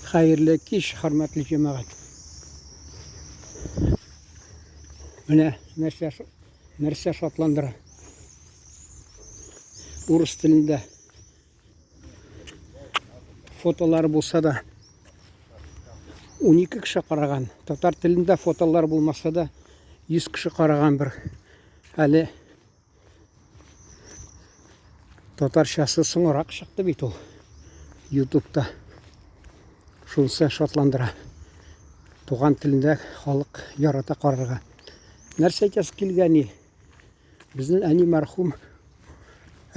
Хәерле кич, хөрмәтле җәмәгать. Менә нәрсә нәрсә шатландыра. Урыс телендә фотолары булса да 12 кеше караган. Татар телендә фотолар булмаса да 100 кеше караган бер. Әле Татарчасы соңрак чыкты бит ул. Ютубта. Шунысы шатландыра. Туган телендә халык ярата карарга. Нәрсә әйтәсе килгән ни? Безнең әни мәрхүм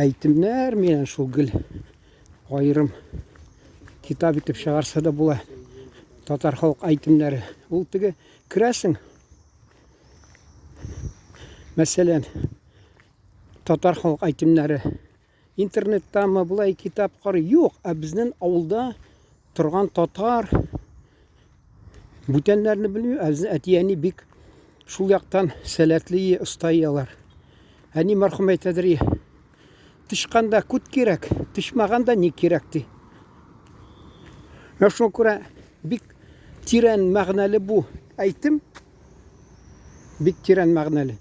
әйтемнәр менән шул гел аерым китап итеп чыгарса да була. Татар халык әйтемнәре. Ул теге керәсең. Мәсәлән, татар халык әйтемнәре интернеттамы, болай китап карый. Юк, ә безнең авылда торган татар бүтәннәрне белмим, ә безнең әти-әни бик шул яктан сәләтле, оста алар. Әни мәрхүм әйтәдер, тычканда күт кирәк, тычмаганда ни кирәк ди. Менә шуңа күрә бик тирән мәгънәле бу әйтем. Бик тирән мәгънәле.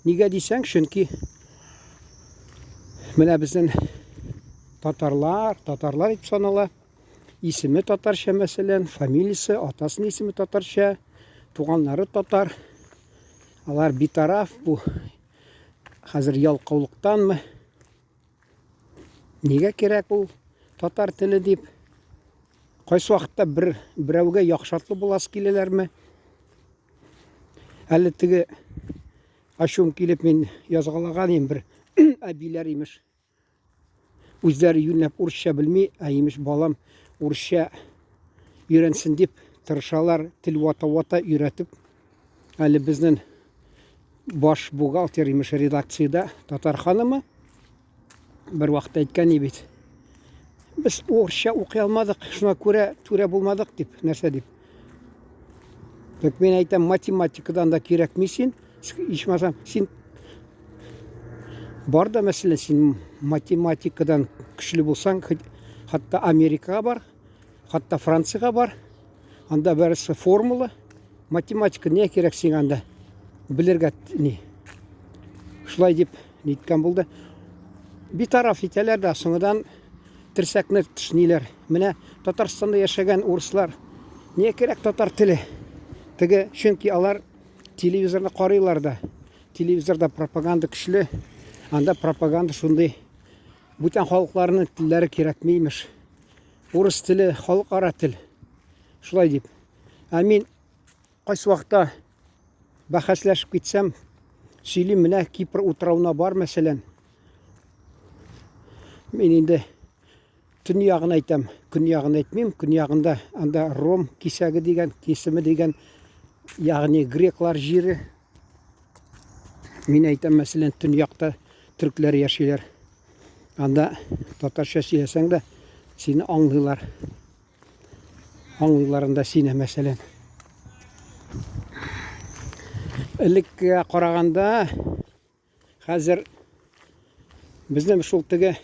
Нигә дисәң, чөнки менә безнең татарлар, татарлар дип санала. Исеме татарча, мәсәлән, фамилиясе, атасының исеме татарча, туганнары татар. Алар битараф бу. Хәзер ялкаулыктанмы? Нигә кирәк ул татар теле дип? Кайсы вакытта бер берәүгә яхшатлы буласы киләләрме? Әле теге ачуым килеп мин язгалаган идем бер әбиләр имеш. Үзләре юньләп урысча белми, ә имеш балам урысча өйрәнсен дип тырышалар, тел вата-вата өйрәтеп. Әле безнең баш бухгалтер имеш редакциядә татар ханымы бер вакытта әйткән и бит. Без урысча укый алмадык, шуңа күрә түрә булмадык дип, нәрсә дип. Так мин әйтәм, математикадан да кирәкми син, ичмасам, син бар да мәсәлән, син математикадан көчле булсаң, хәтта Америкага бар, хәтта Франциягә бар. Анда бәресе формула. Математика не кирәк сиңа анда? Белергә ни. Шулай дип ниткән булды. Битараф итәләр дә, соңыдан терсәкне тешниләр. Менә Татарстанда яшәгән урыслар не кирәк татар теле? Теге, чөнки алар телевизорны карыйлар да. Телевизорда пропаганда көчле. Анда пропаганда шундый. Бүтән халыкларның телләре кирәкми имеш. Урыс теле халыкара тел. Шулай дип. Ә мин кайсы вакытта бәхәсләшеп китсәм, сөйлим, менә Кипр утравына бар, мәсәлән. Мин инде төньягын әйтәм, көньягын әйтмим. Көньягында анда Ром кисәге дигән, кисеме дигән, ягъни греклар җире. Мин әйтәм, мәсәлән, төньякта төркләр яшиләр. Анда татарча сөйләсәң дә, сине аңлыйлар. Аңлыйлар анда сине, мәсәлән. Элеккегә караганда, хәзер безнең шул теге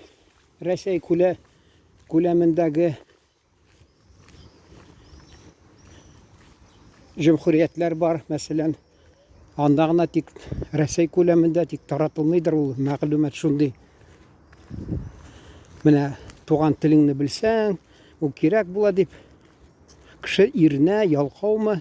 Рәсәй күлә күләмендәге җөмһүриятләр бар, мәсәлән, анда гына тик Рәсәй күләмендә тик таратылмыйдыр ул мәгълүмат шундый. Менә туган телеңне белсәң, ул кирәк була дип. Кеше иренә, ялкаумы?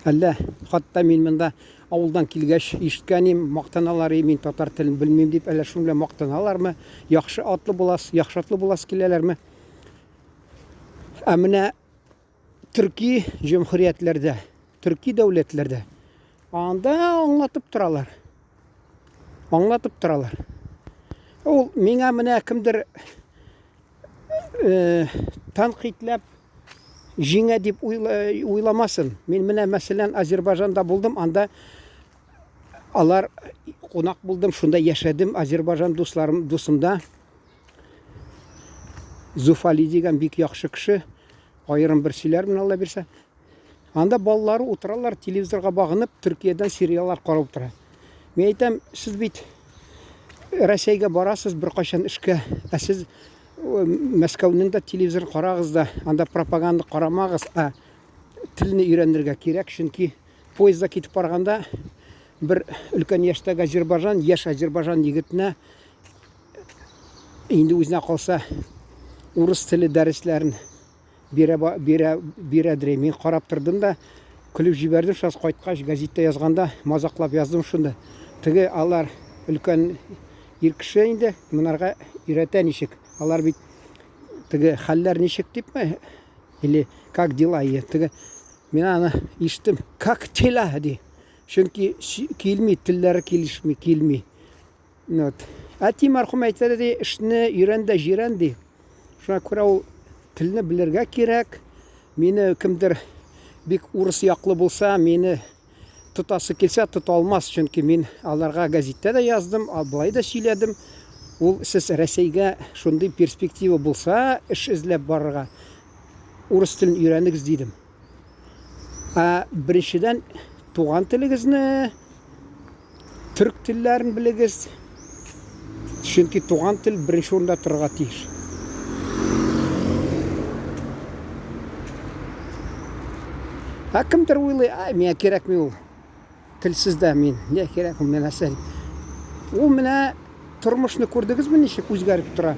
Әллә хатта мин монда авылдан килгәч ишеткән идем, мактаналар, мин татар телен белмим дип, әллә шуның белән мактаналармы? Яхшы атлы булас, яхшы атлы булас киләләрме? Ә менә төрки җөмһүриятләрдә, төрки дәүләтләрдә анда аңлатып торалар. Аңлатып торалар. Ул миңа менә кемдер э, тәнкыйтьләп җиңә дип уйламасын. Мин менә мәсәлән Азербайҗанда булдым, анда алар кунак булдым, шунда яшәдем Азербайҗан дусларым дусымда. Зуфали дигән бик яхшы кеше. Аерым бер сөйләрмен, Алла бирсә. Анда балалары утыралар, телевизорга багынып, Төркиядән сериаллар карап утыра. Мин әйтәм, сез бит Рәсәйгә барасыз беркайчан эшкә, ә сез Мәскәүнең дә телевизорын карагыз да, анда пропаганда карамагыз, ә телне өйрәнергә кирәк, чөнки поездда китеп барганда бер өлкән яшьтәге азербайжан, яшь азербайжан егетенә инде үзенә калса урыс теле дәресләрен бирә бирә бирәдер. Мин карап тордым да көлеп җибәрдем. Шас кайткач газетта язганда мазаклап яздым шунда. Теге алар өлкән ир кеше инде монарга өйрәтә ничек. Алар бит теге хәлләр ничек дипме? Или как дела? Теге мин аны ишеттем. Как дела ди. Чөнки килми, телләре килешми, килми. Вот. Әти мәрхүм әйтә ди, эшне өйрән дә җирән ди. Шуңа күрә ул телне белергә кирәк. Мине кемдер бик урыс яклы булса, мине тотасы килсә, тота алмас, чөнки мин аларга гәзиттә дә яздым, болай да сөйләдем. Ул сез Рәсәйгә шундый перспектива булса, эш эзләп барырга, урыс телен өйрәнегез дидем. Ә беренчедән туган телегезне, төрк телләрен белегез. Чөнки туган тел беренче урында торырга тиеш. Ә кемдер уйлый, ай, миңа кирәкми ул. Телсез дә мин, не кирәк ул миңа нәрсә. Ул менә тормышны күрдегезме ничек үзгәреп тора?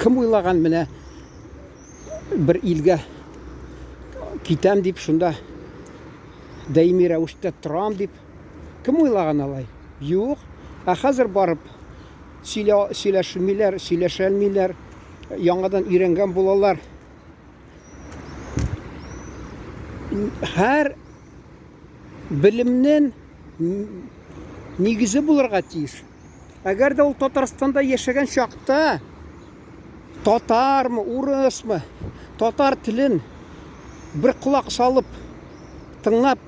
Кем уйлаган менә бер илгә китәм дип шунда даими рәвештә торам дип кем уйлаган алай? Юк. Ә хәзер барып сөйлә, сөйләшмиләр, сөйләшәлмиләр, яңадан өйрәнгән булалар. Һәр белемнең нигезе булырга тиеш. Әгәр дә ул Татарстанда яшәгән чакта татармы, урысмы, татар телен бер колак салып, тыңлап,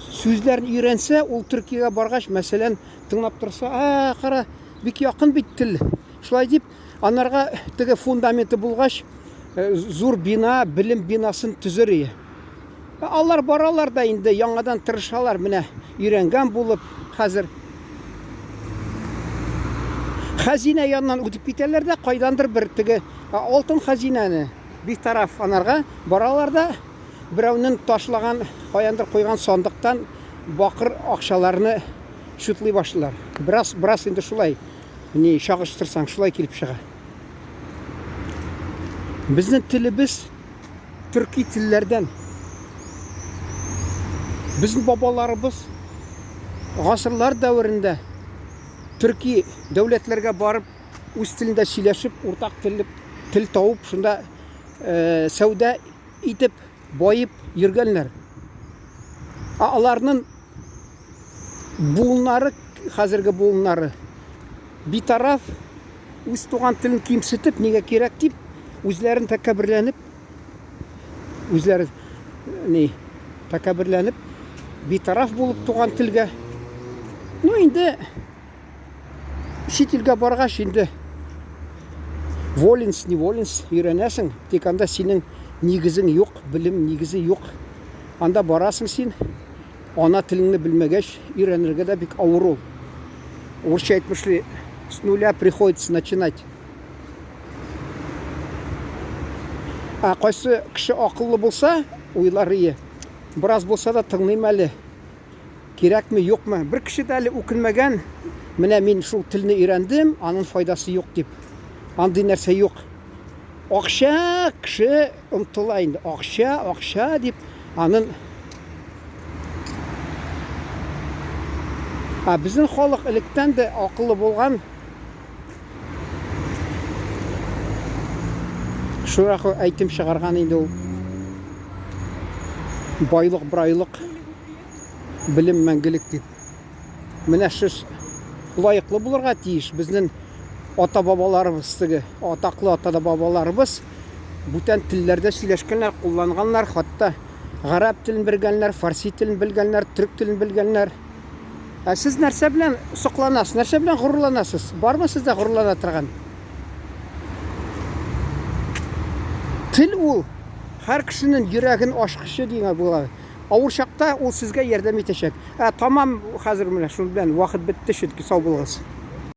сүзләрен өйрәнсә, ул Төркиягә баргач, мәсәлән, тыңлап торса, а, кара, бик якын бит тел. Шулай дип, анарга теге фундаменты булгач, э, зур бина, белем бинасын төзер ие. Алар баралар да инде яңадан тырышалар, менә өйрәнгән булып хәзер. Хәзинә яныннан үтеп китәләр дә, кайдандыр бер теге алтын хәзинәне битараф анарга баралар да, берәүнең ташлаган, каяндыр куйган сандыктан бакыр акчаларны чутлый башлыйлар. Бераз, бераз инде шулай, ни чагыштырсаң, шулай килеп чыга. Безнең телебез төрки телләрдән. Безнең бабаларыбыз гасырлар дәверендә төрки дәүләтләргә барып, үз телендә сөйләшеп, уртак телле тел табып, шунда э, сәүдә итеп, баеп йөргәннәр. Ә аларның буыннары, хәзерге буыннары битараф, үз туган телен кимсетеп, нигә кирәк дип, үзләрен тәкәбберләнеп, үзләре ни, тәкәбберләнеп, битараф булып туган телгә. Ну инде чит илгә баргач инде воленс, не воленс өйрәнәсең, тик анда синең нигезең юк, белем нигезе юк. Анда барасың син, ана телеңне белмәгәч, өйрәнергә дә бик авыр ул. Урысча әйтмешли, с нуля приходится начинать. Ә кайсы кеше акыллы булса, уйлар ие. Бераз булса да тыңлыйм әле. Кирәкме, юкмы? Бер кеше дә әле үкенмәгән. Менә мин шул телне өйрәндем, аның файдасы юк дип. Андый нәрсә юк. Акча кеше омтыла инде. Акча, акча дип, анын Ә безнең халык электән дә акыллы булган. Шурак әйтем чыгарган инде ул. Байлык, брайлык, белем мәңгелек дип. Менә сез лаеклы булырга тиеш. Безнең ата-бабаларыбыз теге, атаклы ата-бабаларыбыз бүтән телләрдә сөйләшкәннәр, кулланганнар, хатта гарәп телен белгәннәр, фарси телен белгәннәр, төрек телен белгәннәр. Ә сез нәрсә белән сокланасыз, нәрсә белән горурланасыз? Бармы сездә горурлана торган? Тел ул һәр кешенең йөрәген ачкычы дигән була. Авыр чакта ул сезгә ярдәм итәчәк. Ә тамам хәзер менә шул белән вакыт бетте чөнки сау булыгыз.